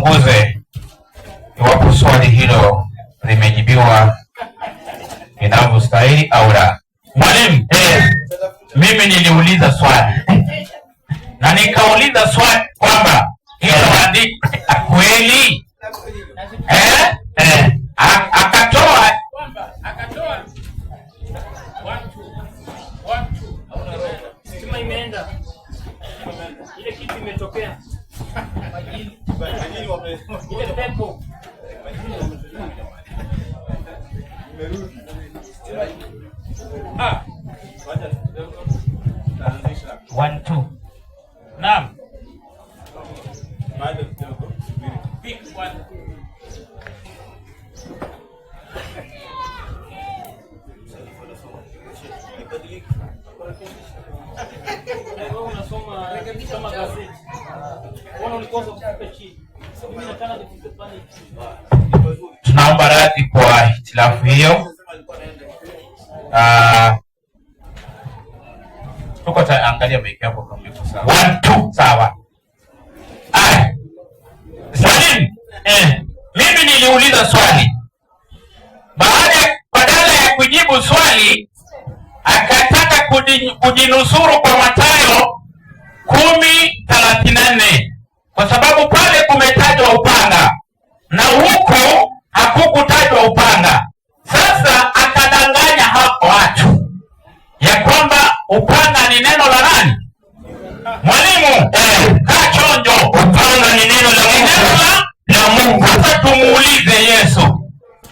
Tuchunguze iwapo swali hilo limejibiwa inavyostahili au la. Mwalimu, mimi niliuliza swali na nikauliza swali kwamba hilo andiko la kweli eh? Akatoa Stima imeenda. Ile kitu imetokea. Ile pepo. Ah. One, two. Naam. Pick one. Wewe unasoma kama gazeti. Mbona ulikosa kufika chini? Mimi nataka nifike pale chini. Tunaomba radhi kwa hitilafu hiyo. Ah, tuko angalia mic yako kama iko sawa. One, two, sawa. Aya. Salim, mimi niliuliza swali. Badala ya kujibu swali akataka kujinusuru kwa Mathayo 10:34 kwa sababu pale kumetajwa upanga na huku hakukutajwa upanga. Sasa akadanganya hapo watu ya kwamba upanga ni neno la nani? Mwalimu, kaa chonjo, upanga ni neno la Mungu. Neno la Mungu. Sasa tumuulize Yesu.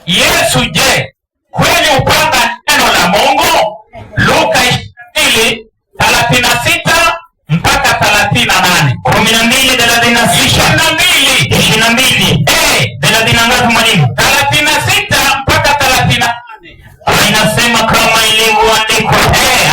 Yesu, je, kweli upanga ni neno la Mungu? Luka 22:36 mpaka 38. 12:36. 22. 22. Thelathini na ngapi mwalimu? 36 mpaka 38. Inasema kama ilivyoandikwa.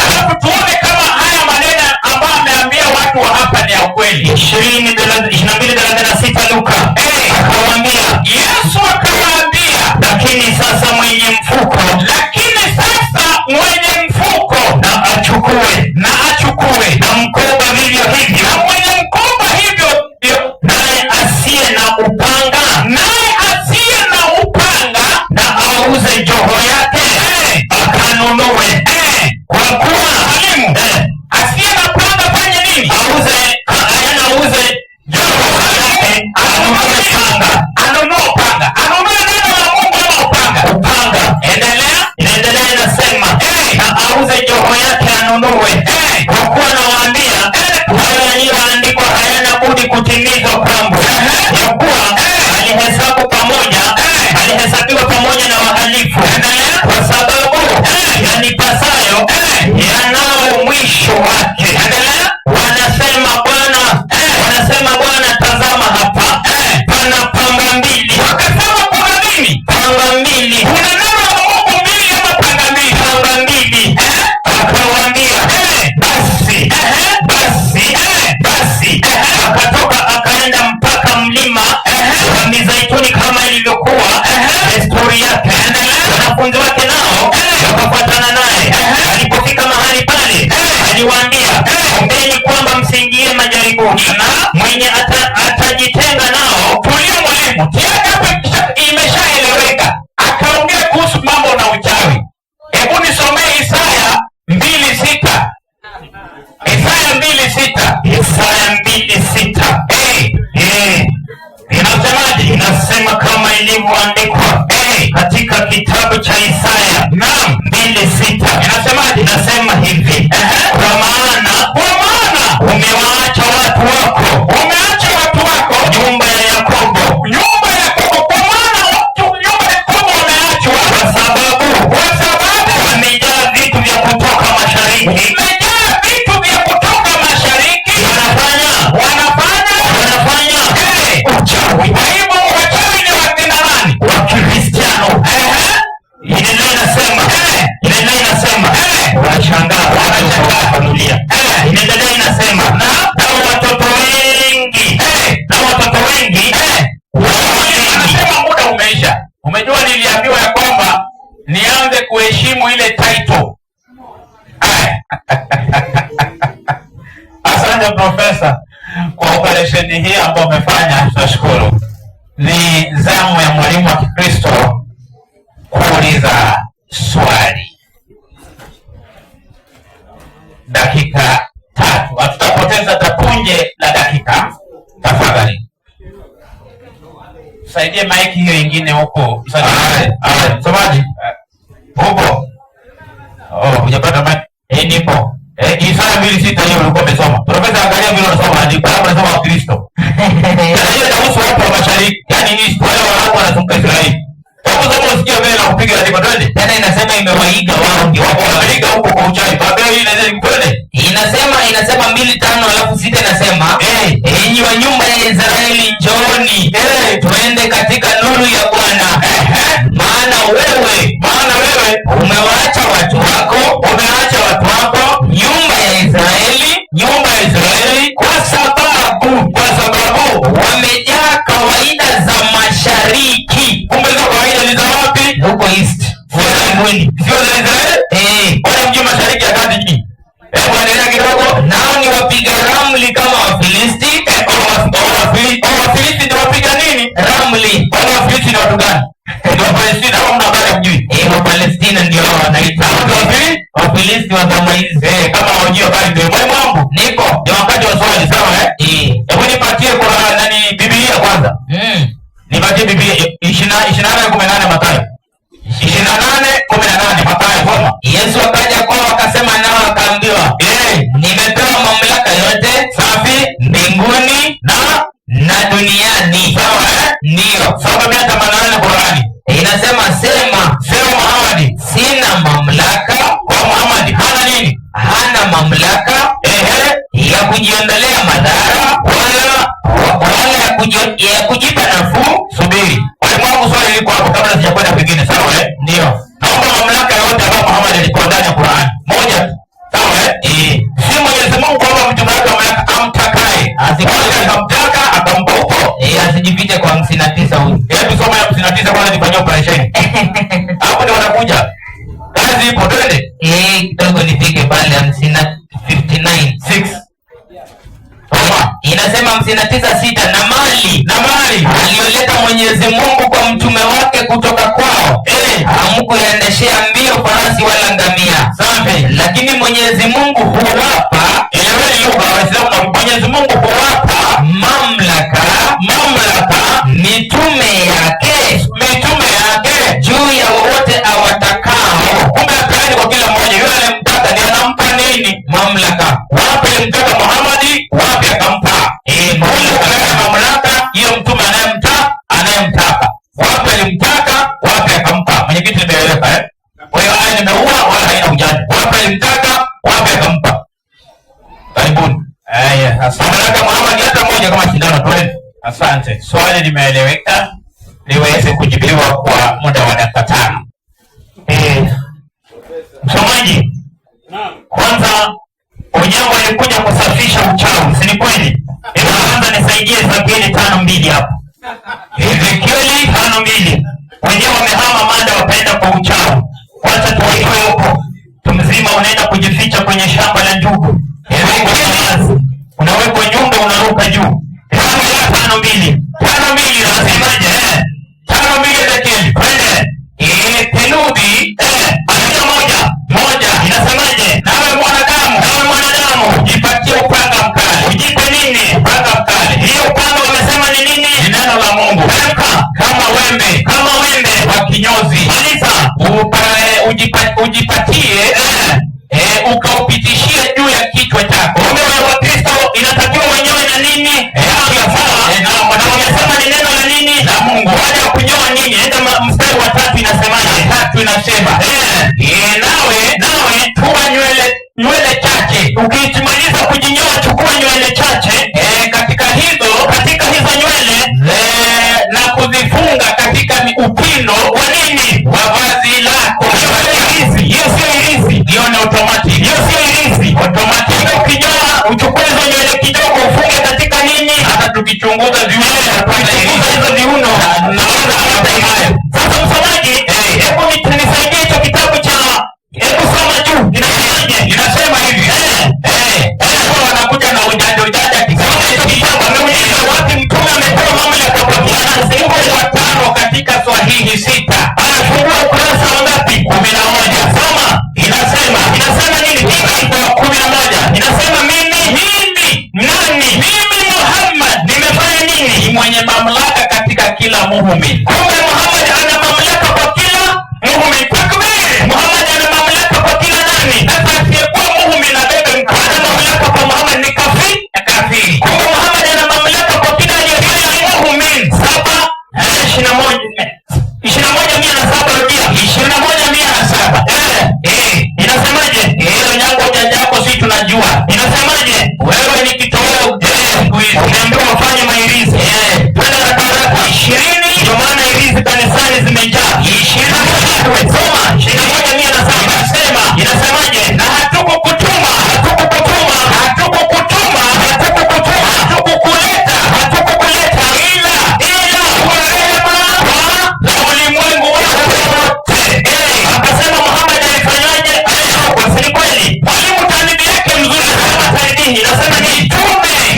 Alafu tuone kama haya maneno ambayo ameambia watu wa hapa ni ya ukweli. 22:36 Luka. Akawaambia, Yesu akawaambia, lakini sasa mwenye mfuko lakini sasa mwenye mfuko na achukue, na achukue, na mkoba vivyo hivyo, na mwenye mkoba hivyo hivyo, naye asiye na upanga naye asiye na upanga na auze joho yake akanunue. Kwa kuwa Mwalimu, asiye na panga fanye nini? Auze, yaani auze joho yake anunue panga. Anunue upanga. Anunue neno la Mungu ama upanga? Upanga. Endelea. Inaendelea inasema, na auze joho yake anunue. Kwa kuwa nawaambia, hayo yaliyoandikwa hayana budi kutimizwa kwangu, ya kuwa alihesabiwa pamoja na wahalifu, kwa sababu yanipasayo yanao mwisho wake. Wanasema Bwana, wanasema Bwana, tazama hapa pana panga mbili. Wakasema kuna nini? Panga mbili. Kuna neno la Mungu mbili ama panga mbili? Panga mbili. Akawaambia, basi, basi, basi. Akatoka akaenda mpaka mlima wa Mizeituni kama ilivyokuwa desturi yake. Wanafunzi wake nao wakafuatana naye. Alipofika mahali pale, aliwaambia, ombeni kwamba msiingie majaribuni. Mwenye atajitenga nao. Tulia mwalimu, tayari hapo imeshaeleweka. Akaongea kuhusu mambo na uchawi. Hebu nisomee Isaya 2:6. Isaya 2:6. Isaya 2:6. Inasemaje? Inasema kama ilivyoandikwa katika kitabu cha Isaya 2:6. Inasemaje? Inasema hivi, kwa maana Kwa maana umewaacha watu wako, umeacha watu wako, nyumba ya Yakobo, nyumba ya Yakobo. Kwa maana watu nyumba ya Yakobo wameachwa, kwa sababu kwa sababu wamejaa vitu vya kutoka mashariki, wamejaa vitu vya kutoka mashariki, wanafanya wanafanya wanafanya uchawi. Kwa hivyo wachawi ni wakina nani? Wa Kristiano. Inaendelea inasema, inaendelea inasema, wanashangaa, wanashangaa familia. Inaendelea inasema, na watoto wengi, na watoto wengi, wengi. Anasema muda umeisha. Umejua niliambiwa ya kwamba nianze kuheshimu ile title. Asante profesa kwa operesheni hii ambayo umefanya, tunashukuru. Ni zamu ya mwalimu wa Kikristo kuuliza swali. Dakika 3, hatutapoteza tapunje la dakika. Tafadhali saidie maiki hiyo ingine huko. Msomaji huko, oh, hujapata maiki? Nipo. Isaya 2:6 hiyo ulikuwa umesoma. Profesa, angalia vile unasoma andiko, hapo unasoma Wakristo. Sasa hiyo inahusu watu wa mashariki, yaani East, wale watu wanazunguka Israeli. Hebu soma usikie mbele na kupiga andiko, twende. Tena inasema imewaiga wao ndio Wako wanaiga huko kwa uchawi. Babeli inaweza twende. Inasema 2:5 alafu 6 inasema enyi wa nyumba ya Israeli njooni, twende katika nuru ya Bwana. Maana wewe umewaacha watu wako, nyumba ya Israeli, kwa sababu wamejaa kawaida za mashariki. Kumbe hizo kawaida ni za wapi? Huko East. Sio za Israeli? Wala mjue mashariki ya kati nyinyi. Hebu endelea kidogo. Nao ni wapiga ramli kama Wafilisti. Wafilisti ndio wapiga nini? Ramli. Wale Wafilisti ni watu gani? Ndio Wapalestina au mna habari hamjui? Wapalestina ndio hao wanaitwa. Hao ndio Wafilisti? Wafilisti wa zama hizi. Kama hawajui habari ndio mwalimu wangu. Nipo. Ni wakati wa swali, sawa eh? Hebu nipatie kwa nani Biblia kwanza. Nipatie Biblia 28:18 Mathayo. 28:18 Mathayo, soma. Yesu akaja kwao akasema nao akaambiwa, nimepewa mamlaka yote Safi mbinguni na duniani. Sawa eh? Ndio. Soma 188 Qurani. Inasema sema, Sema Muhammad, sina mamlaka. Kwa Muhammad hana nini? Hana mamlaka ya kujiondolea madhara wala ya kujipa nafuu. Subiri. Mwalimu wangu swali liko hapo kabla sijakwenda kwingine, sawa eh? Ndio. Naomba mamlaka yote ambayo Muhammad alikuwa ndani ya Qur'an. Moja tu. Sawa eh? Si Mwenyezi Mungu kwamba mtume wake mamlaka amtakaye. Akamtaka akampa huko. Asijifiche kwa 59 huyu. Hebu soma ya 59 kwanza nifanyie operation. Hapo ndio wanakuja. Kazi ipo, twende. Kidogo nifike pale 59. 6. Soma. Inasema 59:6, na mali Na mali aliyoleta Mwenyezi Mungu kwa mtume wake kutoka kwao, hamkuyaendeshea mbio farasi wala ngamia. Safi. Lakini Mwenyezi Mungu huwapa, Eleweni lugha Waislamu, Mwenyezi Mungu huwapa mamlaka mitume yake juu ya wote awatakao. Kumbe apeani kwa kila mmoja, yule anayemtaka ndiye anampa nini? Mamlaka. Wapi alimtaka Muhammad, wapi akampa. Mungu anaweka mamlaka hiyo mtume anayemtaka. Wapi alimtaka, wapi akampa. Mwenyekiti, nimeeleweka eh? Kwa hiyo haya nimeua wala haina ujanja. Wapi alimtaka, wapi akampa. Karibuni. Haya, asante. Mamlaka Muhammad hata moja kama shindano, twende. Asante. Swali limeeleweka, liweze kujibiwa kwa muda wa dakika 5. Msomaji, kwanza Onyango alikuja kusafisha uchawi, si ni kweli? Hebu kwanza nisaidie Ezekieli 5:2 hapo. Ezekieli 5:2. Wenyewe wamehama mada wakaenda kwa uchawi. Wacha tuwaitoe huko. Tumzima unaenda kujificha kwenye shamba la njugu. Ezekieli unawekwa nyumba unaruka juu. 5:2. 5:2 nasemaje? 5:2 Ezekieli. Twende. Theluthi Andika moja. Moja. Inasemaje? Nawe mwanadamu, Nawe mwanadamu, jipatie upanga mkali. Ujipe nini? Upanga mkali. Hiyo upanga wamesema ni nini? Ni neno la Mungu. Tamka. Kama wembe. Kama wembe wa kinyozi. Maliza. Ujipatie, ukaupitishie juu ya kichwa chako. Kumbe wa Kristo inatakiwa wenyewe na nini? Sawa. Na wamesema ni neno la nini? La Mungu. Baada ya kunyoa nini? Enda mstari wa 3 inasemaje? 3 inasema, nawe chukua nywele chache. Ukimaliza kujinyoa chukua nywele chache. Katika hizo nywele, na kuzifunga katika upindo wa nini? Wa vazi lako. Hiyo sio ilizi. Hiyo ni automatic. Hiyo sio ilizi. Automatic. Ukinyoa uchukue hizo nywele kidogo ufunge katika nini? Hata tukichunguza viuno, tukichunguza hizo viuno, naona hata hayo. Sasa msomaji, hebu nisaidie hicho kitabu cha, hebu soma juu. Inasemaje? Inasema hivi. Inasemaje? Wewe ni kitoweo siku hizi. Umeambiwa ufanye mahirizi. Twende haraka haraka. 20. Ndio maana hirizi kanisani zimejaa. 21. Soma 21:107. Inasema, inasemaje? Na hatukukutuma, hatukukutuma, hatukukutuma, hatukukutuma, hatukukuleta, hatukukuleta ila kwa rehema za ulimwengu wote. Akasema Muhammad alifanyaje? Alirogwa, si ni kweli? Mwalimu taalibi yake mzuri anasema taalibihi, inasema ni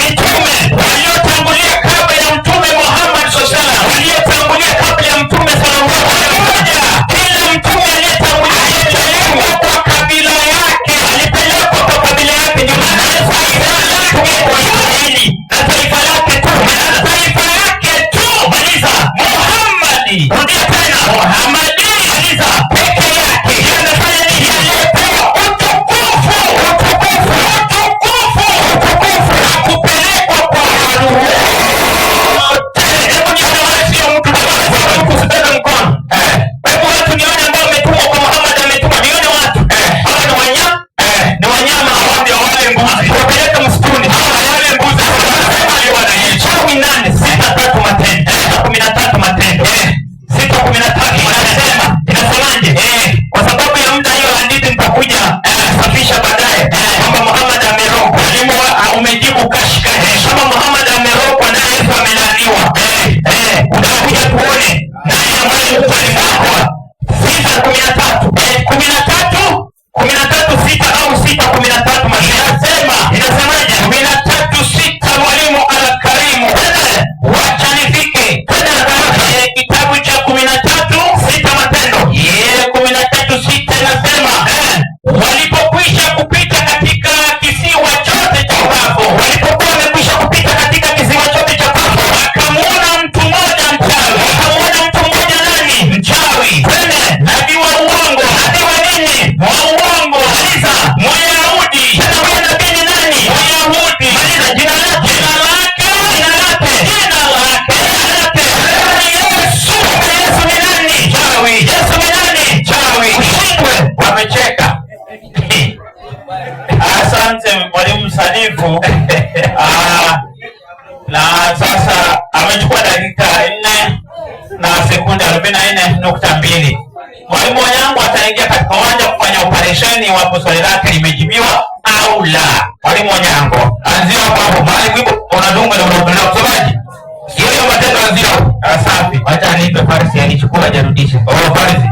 mitume waliotangulia kabla ya Mtume Muhammad sallallahu alaihi wasallam, waliotangulia kabla ya Mtume sallallahu alaihi wasallam. Kila mtume aliyetangulia alipelekwa kwa kabila yake, alipelekwa kwa kabila yake. Ndio maana Yesu alipelekwa kwa Israeli na taifa lake tu, na taifa lake tu. Maliza. Muhammadi, rudia tena, Muhammadi, maliza, peke yake ndiye amefanya nini? Aliyepewa utukufu, utukufu, utukufu, utukufu na kupelekwa kwa watu wote. Hebu nione wale sio mtu usibebe mkono. Hebu watu nione ambao wametumwa kwa Muhammad, ametumwa, nione watu. Hawa ni wanyama, ni wanyama, hawa ndio wale mbuzi. Wapeleke msituni. Hawa wale mbuzi. Wanasema ni wananchi. Chawi 8 6:3 Matendo. 6:13 Matendo. 6:13 inasema, inasemaje? Kwa sababu ya muda hiyo hadithi nitakuja kusafisha baadaye kwamba Muhammad amerogwa. Mwalimu umejibu kashika. Kama Muhammad amerogwa na Yesu amelaaniwa. Utakuja tuone nani ambaye Mungu alimwokoa. 6:13. 13 13:6 au 6:13 inasema, inasemaje? 13:6 mwalimu Alkarimu. Wacha nifike. Twende haraka. Kitabu cha 13:6 Matendo. 13:6 inasema, walipokwisha kupita katika kisiwa chote cha Pafo, walipokuwa wamekwisha kupita katika kisiwa chote cha Pafo, wakamuona mtu mmoja mchawi, wakamuona mtu mmoja nani? Mchawi. Twende, nabii wa uongo, nabii wa nini? Wa uongo. Maliza, Myahudi. Tena huyo nabii ni nani? Myahudi. Maliza, jina lake, jina lake, jina lake, jina lake, jina lake Yesu. Yesu ni nani? Chawi. Yesu ni nani? Chawi. Ushindwe. Wamecheka. Asante mwalimu Sanifu. Na sasa amechukua dakika 4 na sekunde 44.2. Mwalimu Onyango ataingia katika uwanja kufanya operesheni iwapo swali lake limejibiwa au la. Mwalimu Onyango, Anzia hapo hapo. Mahali wimbo unadunga na unaendelea msomaji. Sio hiyo matendo, anzia hapo. Safi. Wacha nipe Farsi, alichukua hajarudisha. Oh, Farsi.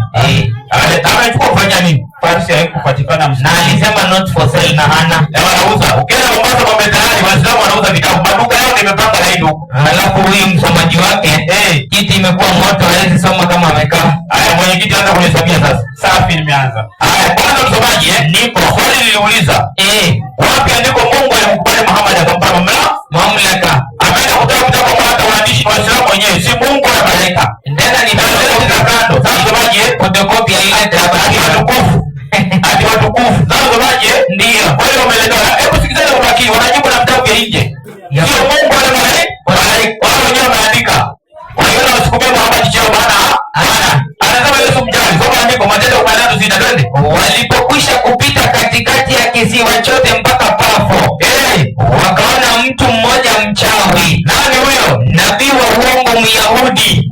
Amechukua kufanya nini? Farsi haikupatikana Na msikitini. alisema not for sale na hana. Na wanauza. Ukienda Mombasa kwa mitaani Waislamu wanauza vitabu. Maduka yao nimepanga laini huko. Alafu huyu msomaji wake kiti imekuwa moto, hawezi soma kama amekaa. Haya, mwenyekiti anza kunisomea sasa. Safi, nimeanza. Haya, kwanza msomaji, Nipo. Swali niliuliza. Wapi andiko Mungu alimkubali Muhammad akampa mamlaka? Mamlaka. Ameenda kutoa kitabu kwa hata waandishi Waislamu wenyewe, si Mungu wala malaika. Tena ni Kando. Sasa msomaji, photocopy ya ile ati watukufu. Ati watukufu. Sasa msomaji, Ndio. Kwa hiyo umeelewa. Hebu sikizeni kwa makini, wanajibu na vitabu vya nje. Sio Mungu wala malaika. Malaika wao wenyewe wameandika. Waliona wasikumie Muhammad cheo maana hana. Anasema Yesu mjali. Soma andiko Matendo 13:6 twende. Walipokwisha kupita katikati ya kisiwa chote mpaka Pafo, wakaona mtu mmoja mchawi. Nani huyo? Nabii wa uongo Myahudi.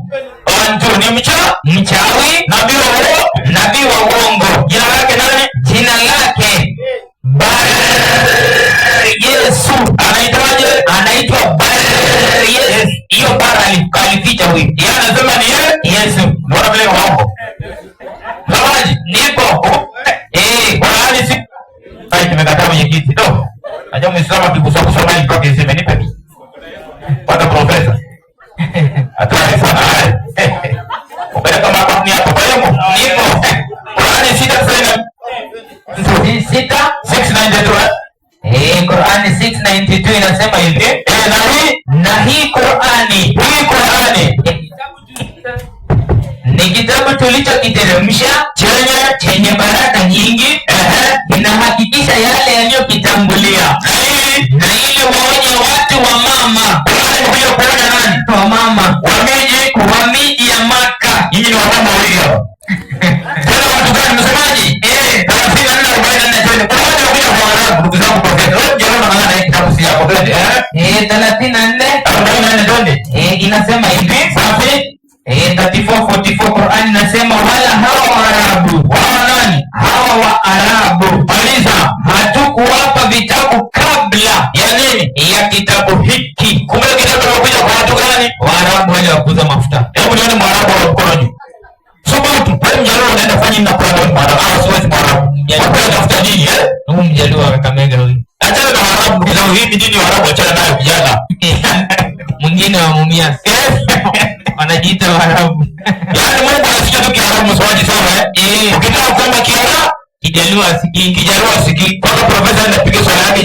Antu ni mchawi, nabii wa uongo, nabii wa uongo. Jina lake nani? Jina lake Bar Yesu. Anaitwaje? Anaitwa Bar Yesu. Hiyo Bar alificha huyu. Yeye anasema ni yeye Yesu. Unaona vile uongo. Msomaji, Nipo. Qur'ani si Ai, tumekataa mwenyekiti. No. Najua Muislamu akigusa kusoma hii kwa kisema nipe. Pata profesa. Hatari sana. Upeleka mako ni hapo kwa hiyo. Nipo. Qur'ani 6 6 692. Qur'ani 692 inasema hivi. Na hii Na hii Qur'ani, hii Qur'ani ni kitabu tulichokiteremsha chenye baraka nyingi, inahakikisha yale yaliyokitangulia, na ili waonye watu wa mama, Qur'ani kuona nani? wa mama Wa miji, wa miji ya Maka. Nyinyi ni wamama wawili. Tena watu gani msemaji? 34 44 twende. Qur'ani inakuja kwa Waarabu ndugu zangu profesa. Wewe hujaona maana Twende, eh? 34 44, twende. Inasema hivi. Safi. 34 44 Qur'an inasema wala hawa Waarabu, Wao nani? hawa Waarabu Maliza. hatukuwapa vitabu kabla Ya nini? ya kitabu hiki. Kumbe kitabu kimekuja kwa watu gani? Waarabu wale wakuuza mafuta. Hebu nione Mwarabu wa mkono juu. Subutu, wewe Mjaluo unaenda fanya nini na kwa Mwarabu? Ah, siwezi Mwarabu. Wapi unatafuta dini eh? Huyu Mjaluo wa Kakamega huyu. Achana na Waarabu ndugu zangu, hii dini ya Waarabu achana nayo kijana. Mwingine wa Mumias. Wanajiita Waarabu. Yaani Mungu anasikia tu Kiarabu msomaji sawa eh? Ukitaka kusema Kiarabu, Kijaluo asikii. Kijaluo asikii. Kwanza profesa anapiga swala yake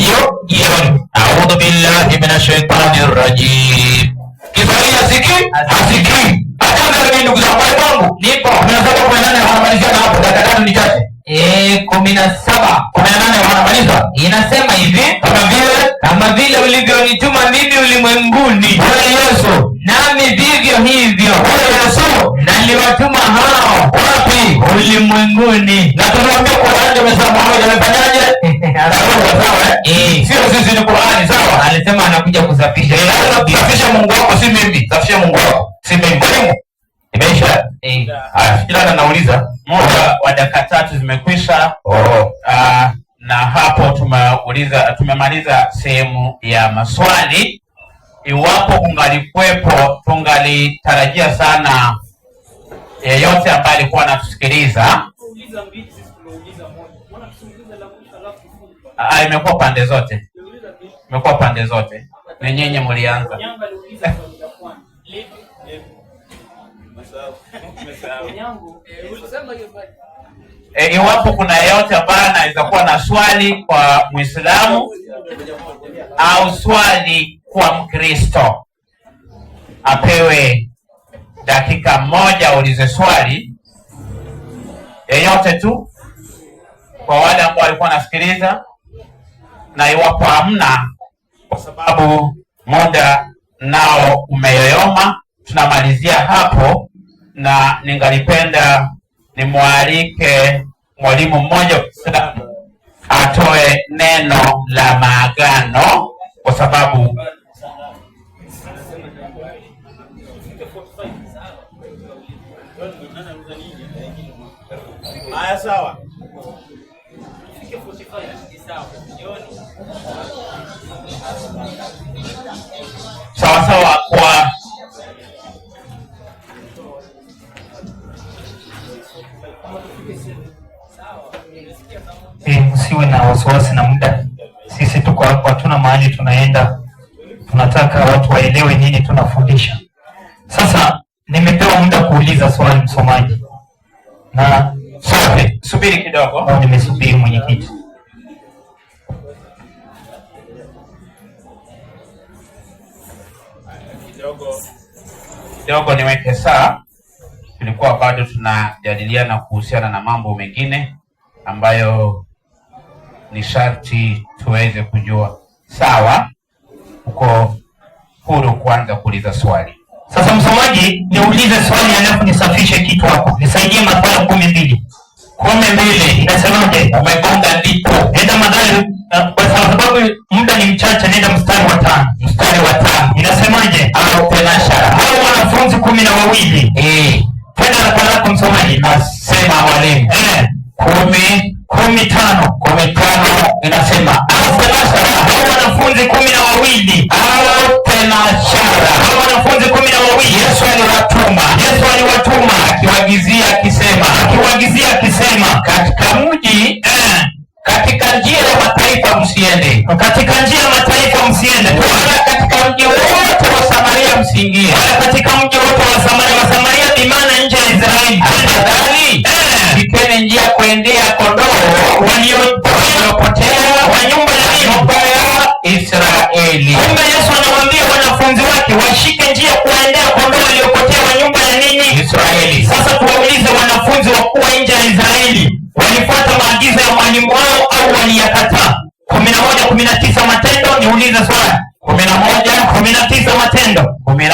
jioni. A'udhu billahi minash shaitani rajim. Kiswahili asikii? Asikii. Achana na mimi ndugu zangu, wangu. Nipo. 17 18 wanamalizia na hapo, dakika tatu ni chache. 17 18 wanamaliza. Inasema hivi, Kama vile kama vile ulivyonituma mimi ulimwenguni, wewe Yesu, nami vivyo hivyo wewe Yesu naliwatuma hao wapi? ulimwenguni. Na tunaambia Qur'an ndio imesema Muhammad amefanyaje? Sawa eh? Sio sisi ni Qur'ani sawa? Alisema anakuja kusafisha. Safisha Mungu wako si mimi. Safisha Mungu wako si mimi. Mwalimu. Imeisha? Haya, fikira na nauliza. Muda wa dakika 3 zimekwisha. Oh. Na hapo tumemaliza sehemu ya maswali. Iwapo kungalikuwepo, tungalitarajia sana yeyote ambaye alikuwa anatusikiliza. Uliza mbili, sisi tumeuliza moja. Mbona tusiulize la mwisho alafu tufunge? Imekuwa pande zote. Tuliuliza mbili. Imekuwa pande zote. Ni nyinyi mlianza. Nyanga aliuliza swali la kwanza. Lipi? Nyango. Iwapo kuna yeyote ambaye anaweza kuwa na swali kwa Muislamu au swali kwa Mkristo, apewe dakika moja aulize swali yeyote tu, kwa wale ambao walikuwa wanasikiliza. Na iwapo hamna, kwa sababu muda nao umeyoyoma, tunamalizia hapo, na ningalipenda nimwalike mwalimu mmoja wa Kiislamu atoe neno la maagano, kwa sababu Haya, sawa. Tufike 45. Sawa. Jioni. sawa sawa kwa Msiwe na wasiwasi na muda. Sisi tuko hapa, hatuna mahali tunaenda. Tunataka watu waelewe nini tunafundisha. Sasa nimepewa muda kuuliza swali msomaji. Na safi, subiri kidogo. au nimesubiri mwenyekiti. Kidogo niweke saa. Tulikuwa bado tunajadiliana kuhusiana na mambo mengine ambayo ni sharti tuweze kujua. Sawa, uko huru kuanza kuuliza swali. Sasa msomaji, niulize swali alafu nisafishe kitu hapo. Nisaidie Mathayo 12. 12. Inasemaje? Umegonga ndipo. Nenda Mathayo, kwa sababu muda ni mchache, nenda mstari wa 5. Mstari wa 5. Inasemaje? Au tenashara. Hao wanafunzi 12. Twende haraka haraka msomaji. Nasema mwalimu. 15. 15 inasema au tenashara. Hao wanafunzi 12. Au tenashara. Hao wanafunzi 12. Yesu aliwatuma. Yesu aliwatuma akiwaagizia akisema. Akiwaagizia akisema. Katika mji, katika njia ya mataifa msiende. Katika njia ya mataifa msiende. Wala katika mji wote wa Samaria msiingie. Wala katika mji wote wa Samaria. Wa Samaria bi maana nje ya Israeli. Afadhali shikeni njia kuendea kondoo waliopotea wa nyumba ya nyumba ya Israeli. Kumbe Yesu anawaambia wanafunzi wake washike njia kuendea kondoo waliopotea wa nyumba ya nini? Israeli. Sasa tuwaulize wanafunzi wakuwa nje ya Israeli walifuata maagizo ya mwalimu wao au waliyakataa? 11:19 Matendo, niulize swali. 11 19 Matendo. 11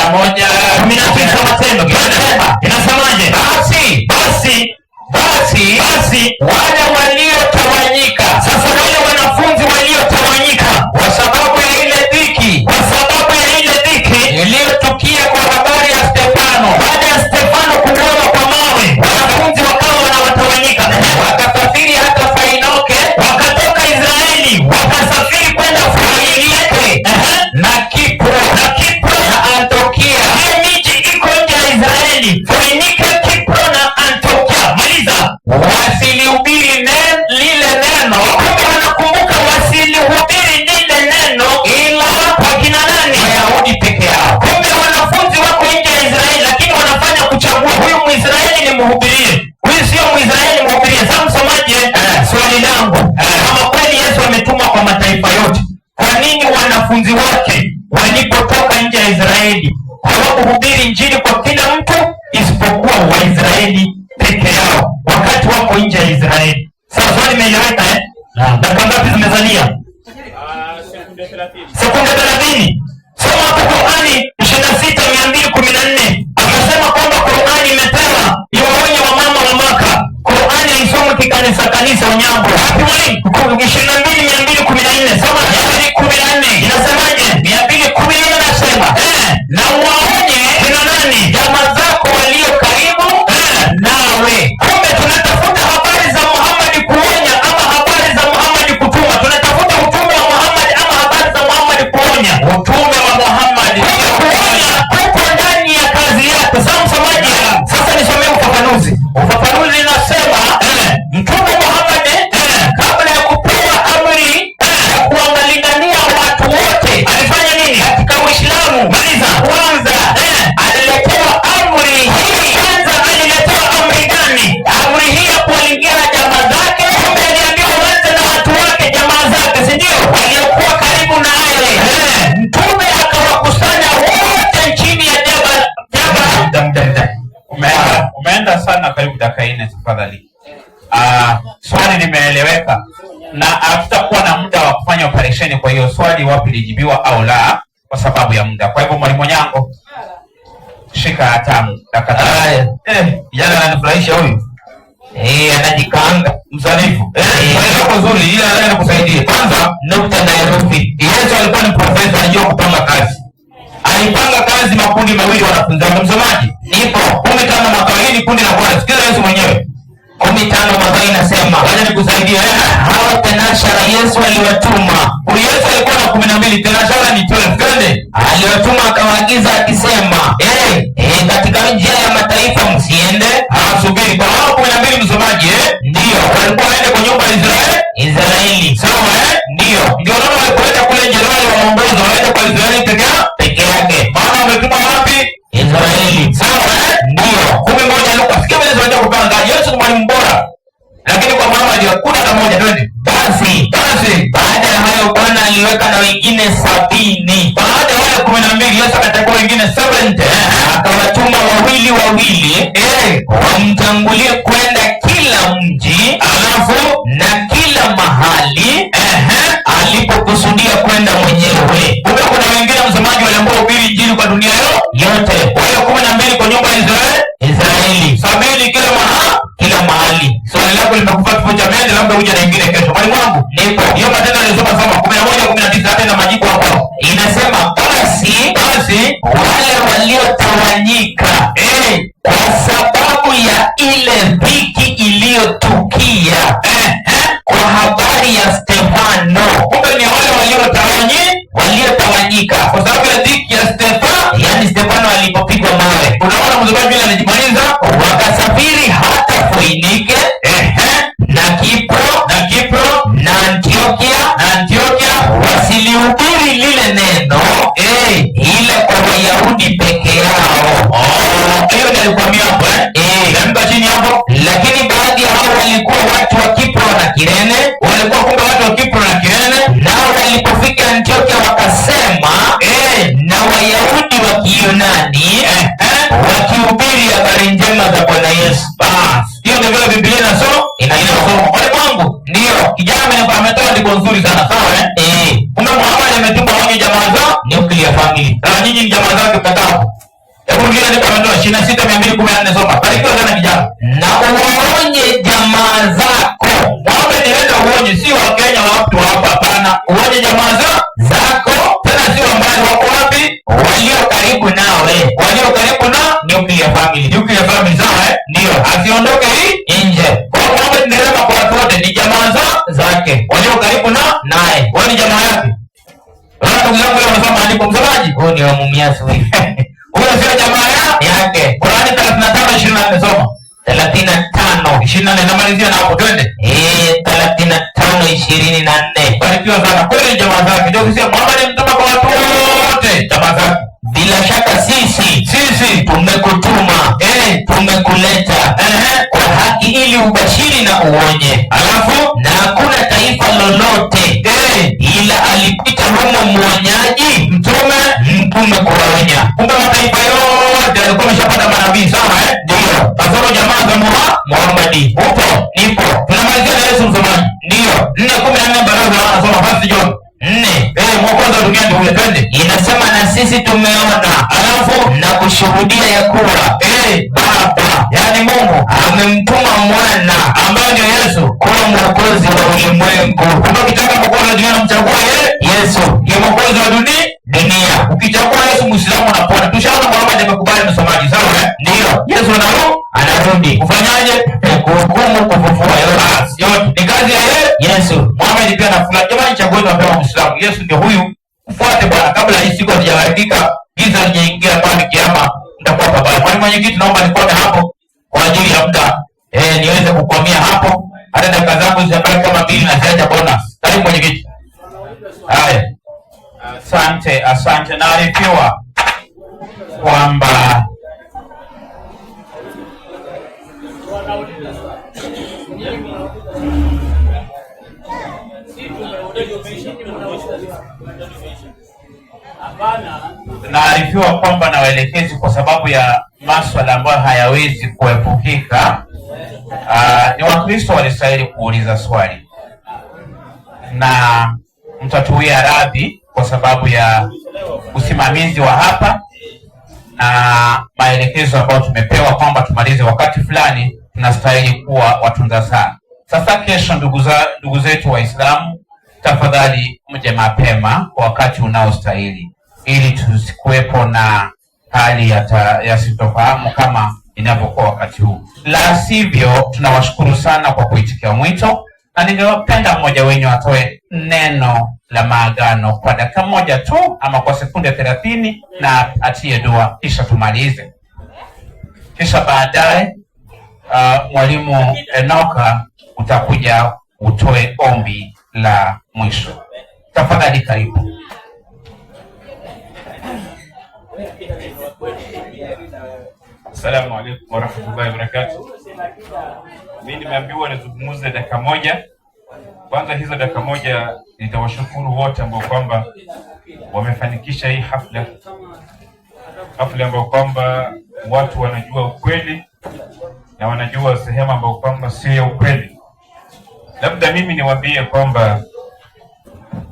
19 Matendo. Inasemaje? Basi, Basi, basi, basi wale waliotawanyika sasa wale wanafunzi waliotawanyika kwa sababu ya ile dhiki nini wanafunzi wake walipotoka nje ya Israeli hawakuhubiri Injili kwa kila mtu isipokuwa Waisraeli peke yao wakati wako nje ya Israeli? Sasa swali imeeleweka eh? Dakika ngapi zimezalia? Sekunde 30. Sekunde 30. Soma hapo Qur'ani 26:214. Akasema kwamba Qur'ani imepewa iwaonye wamama wa Maka. Qur'ani haisomwi kikanisa kanisa Onyango. Wapi mwalimu? 22:214. Soma 214. Inasemaje? 214 nasema na uwaonye Kina nani? jamaa zako walio karibu nawe. Kumbe tunatafuta habari za Muhammad kuonya ama habari za Muhammad kutuma? Tunatafuta utume wa Muhammad ama habari za Muhammad kuonya? Utume wa Muhammad Kumbe kuonya kuko ndani ya kazi yako. Sasa msomaji, sasa nisomee ufafanuzi. Ufafanuzi inasema Mtume Muhammad kabla ya kupewa amri ya kuwalingania watu wote Alifanya nini? katika Uislamu, Maliza. kwanza aliletewa amri hii. Kwanza aliletewa amri gani? Amri hii ya kuwalingania jamaa zake. Kumbe aliambiwa uanze na watu wake, jamaa zake, si ndio? Waliokuwa karibu naye. Mtume akawakusanya wote chini ya jabal jabal. Umeenda sana, karibu dakika 4 tafadhali. Swali limeeleweka na hatutakuwa na muda wa kufanya operesheni, kwa hiyo swali wapi lijibiwa au la, kwa sababu ya muda. Kwa hivyo mwalimu Onyango, shika hatamu dakika 5. Kijana ananifurahisha huyu. Anajikaanga. Msanifu. Swali lako zuri, ila nataka nikusaidie. Kwanza Nukta na herufi. Yesu alikuwa ni profesa, anajua kupanga kazi. Alipanga kazi makundi mawili wanafunzi wake. Msomaji, Nipo. 15 Mathayo, hili ni kundi la kwanza. Sikiza Yesu mwenyewe. 15 Mathayo inasema Wacha nikusaidie. Hawa tenashara Yesu aliwatuma. Huyu Yesu alikuwa na 12, tenashara ni 12. Twende. Aliwatuma akawaagiza akisema, katika njia ya mataifa msiende. Subiri. Kwa hao 12 msomaji, Ndio. Walikuwa waende kwa nyumba ya Israeli? Israeli. Sawa eh? Ndio. Ndio naona walipoleta kule Jerumani waongozo waende kwa Israeli Peke yake. Maana wametuma wapi? Israeli. Sawa eh? Ndio. 11 Luka. Sikia vile tunajua kupanga. Yesu ni mwalimu bora. Lakini kwa Muhammad hakuna hata moja. Twende. Basi Basi baada ya hayo Bwana aliweka na wengine 70. Baada ya wale 12 Yesu akachagua wengine 70. Akawatuma wawili wawili wamtangulie kwenda kila mji Alafu na kila mahali alipokusudia kwenda mwenyewe. Kumbe kuna wengine msomaji waliambiwa hubiri Injili kwa dunia Yote. Wale 12 kwa nyumba ya Israeli, Israeli. 70 kila mahali, Kila mahali. Swali lako limekufa kifo cha mende, labda uje na ingine kesho. Mwalimu wangu, Nipo. Hiyo matendo alisoma soma 11 19 hata na majibu hapo. Inasema basi Basi wale waliotawanyika kwa sababu ya ile dhiki iliyotukia kwa habari ya Stefano. Kumbe ni wale waliotawanyika kwa sababu ya dhiki ya Stefano, yaani Stefano alipopigwa mawe. Unaona msomaji vile anajimaliza, wakasafiri hata Foinike na Kipro na Kipro na Antiokia na Antiokia, wasilihubiri lile neno ila kwa Wayahudi peke yao. Hiyo ndio alikwambia hapo Tamka chini hapo. Lakini baadhi ya hao walikuwa watu wa Kipro na Kirene, Walikuwa kumbe watu wa Kipro na Kirene, nao walipofika Antiokia wakasema na Wayahudi wa Kiyunani wakihubiri habari njema za Bwana Yesu. Bas, hiyo ndio vile Biblia inasoma. Inasoma. Wale wangu Ndio. kijana ametoa andiko nzuri sana, sawa eh? Kumbe Muhammad ametuma wenye jamaa zao Nuclear family. Na nyinyi ni jamaa zake mkatao. Hebu mwingine andiko ametoa 26:214 soma. Barikiwa sana kijana. Na uwaonye jamaa zako. Muhammad nenda uonye, si wa Kenya wa watu hapa, hapana. Uonye jamaa Zako tena si wa mbali, wako wapi? Walio karibu nawe. Walio karibu na nuclear family. Nuclear family, sawa eh? Ndio. Asiondoke hii nje. Kwa hiyo Muhammad ni rehema kwa watu wote, ni jamaa zake walio karibu na naye. Wao ni jamaa yake. Wao ndugu zangu leo wanasoma maandiko, msomaji. Huyu ni wa Mumias huyu. Huyo sio jamaa yake. Qurani 35:24 soma. 35 24 namalizia na hapo, twende. 35:24. Barikiwa sana. Kweli jamaa zake. Ndio kusema Muhammad ni mtume kwa watu wote. Jamaa zake. Bila shaka sisi Sisi tumekutuma, tumekuleta kwa haki ili ubashiri na uonye. Alafu na hakuna taifa taifa lolote, ila alipita humo mwonyaji, mtume kuwaonya. Kumbe mataifa yote yalikuwa ameshapata manabii, sawa eh? Ndio. Kasoro jamaa za Muhammadi. Upo? Nipo. Tunamalizia na Yesu msomaji. Ndio. 4:14 baraza anasoma basi John. 4. Mwokozi wa dunia ndio huyo, twende. Inasema na sisi tumeona, Alafu na kushuhudia ya kuwa Baba, yaani Mungu amemtuma mwana ambaye ndio Yesu kuwa mwokozi wa ulimwengu. Kumbe ukitaka mwokozi wa dunia unamchagua yeye. Yesu Ndiye mwokozi wa dunia. Dunia. Ukichagua Yesu Muislamu unapona. Tushaona Muhammad amekubali msomaji, sawa eh? Ndio. Yesu anarudi. Ufanyaje? Kuhukumu, kufufua yote. Basi, yote ni kazi ya yeye. Yesu. Muhammad pia anafurahi. Jamani, chagueni wapendwa Muislamu. Yesu ndio huyu. Mfuate Bwana kabla hii siku hazijaharibika, giza halijaingia, kwani kiama mtakuwa pabaya. Mwalimu mwenyekiti, naomba nikome hapo kwa ajili ya muda. Niweze kukwamia hapo. Hata dakika zangu zimebaki kama 2 na ziacha bonus. Karibu mwenyekiti. Haya. Asante, asante. Naarifiwa kwamba naarifiwa kwamba na waelekezi kwa sababu ya maswala ambayo hayawezi kuepukika. Ni Wakristo walistahili kuuliza swali na mtatuia radhi kwa sababu ya usimamizi wa hapa na maelekezo ambayo tumepewa kwamba tumalize wakati fulani, tunastahili kuwa watunza saa. Sasa kesho, ndugu zetu Waislamu, tafadhali mje mapema kwa wakati unaostahili ili tusikuwepo na hali ya sitofahamu kama inavyokuwa wakati huu. La sivyo, tunawashukuru sana kwa kuitikia mwito, na ningependa mmoja wenu atoe neno la maagano kwa dakika moja tu ama kwa sekunde 30 na atie dua kisha tumalize. Kisha baadaye Mwalimu Enoka utakuja utoe ombi la mwisho. Tafadhali karibu. Assalamu alaikum warahmatullahi wabarakatuh. Mimi nimeambiwa nizungumze dakika moja. Kwanza hizo dakika moja nitawashukuru wote ambao kwamba wamefanikisha hii hafla. Hafla ambao kwamba watu wanajua ukweli na wanajua sehemu ambao kwamba sio ya ukweli. Labda mimi niwaambie kwamba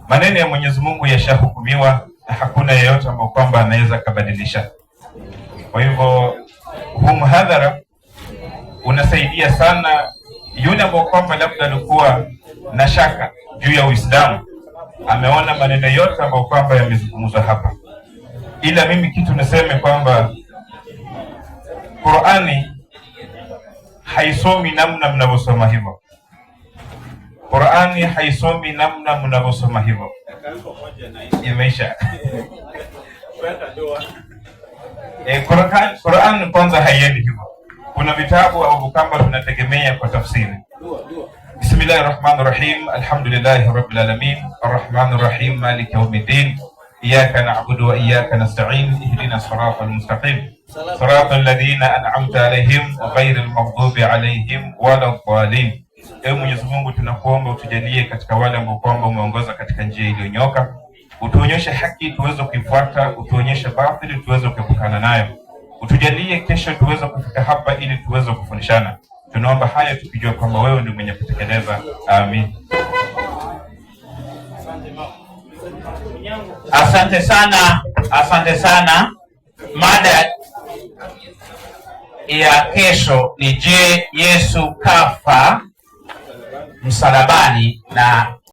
maneno ya Mwenyezi Mungu yashahukumiwa na hakuna yeyote ambao kwamba anaweza kubadilisha. Kwa hivyo huu mhadhara unasaidia sana yule ambao kwamba labda alikuwa na shaka juu ya Uislamu, ameona maneno yote ambayo kwamba yamezungumzwa hapa. Ila mimi kitu niseme kwamba Qur'ani haisomi namna mnavyosoma hivyo. Qur'ani haisomi namna mnavyosoma hivyo. Imeisha. Qur'an kwanza haiendi hivyo. Kuna vitabu au kamba tunategemea kwa tafsiri. Bismillahirrahmanirrahim. Alhamdulillahi rabbil alamin. Arrahmanirrahim. Maliki yawmiddin. Iyyaka na'budu wa iyyaka nasta'in. Ihdinas siratal mustaqim. Siratal ladhina an'amta alayhim ghayril maghdubi alayhim waladdallin. Ewe Mwenyezi Mungu, tunakuomba utujalie katika wale ambao kwamba umeongoza katika njia iliyonyoka. Utuonyeshe haki tuweze kuifuata, utuonyeshe batili tuweze kuepukana nayo. Utujalie kesho tuweze kufika hapa ili tuweze kufundishana. Tunaomba haya tukijua kwamba wewe ndiye mwenye kutekeleza. Amin. Asante sana, asante sana. Mada ya kesho ni je, Yesu kafa msalabani na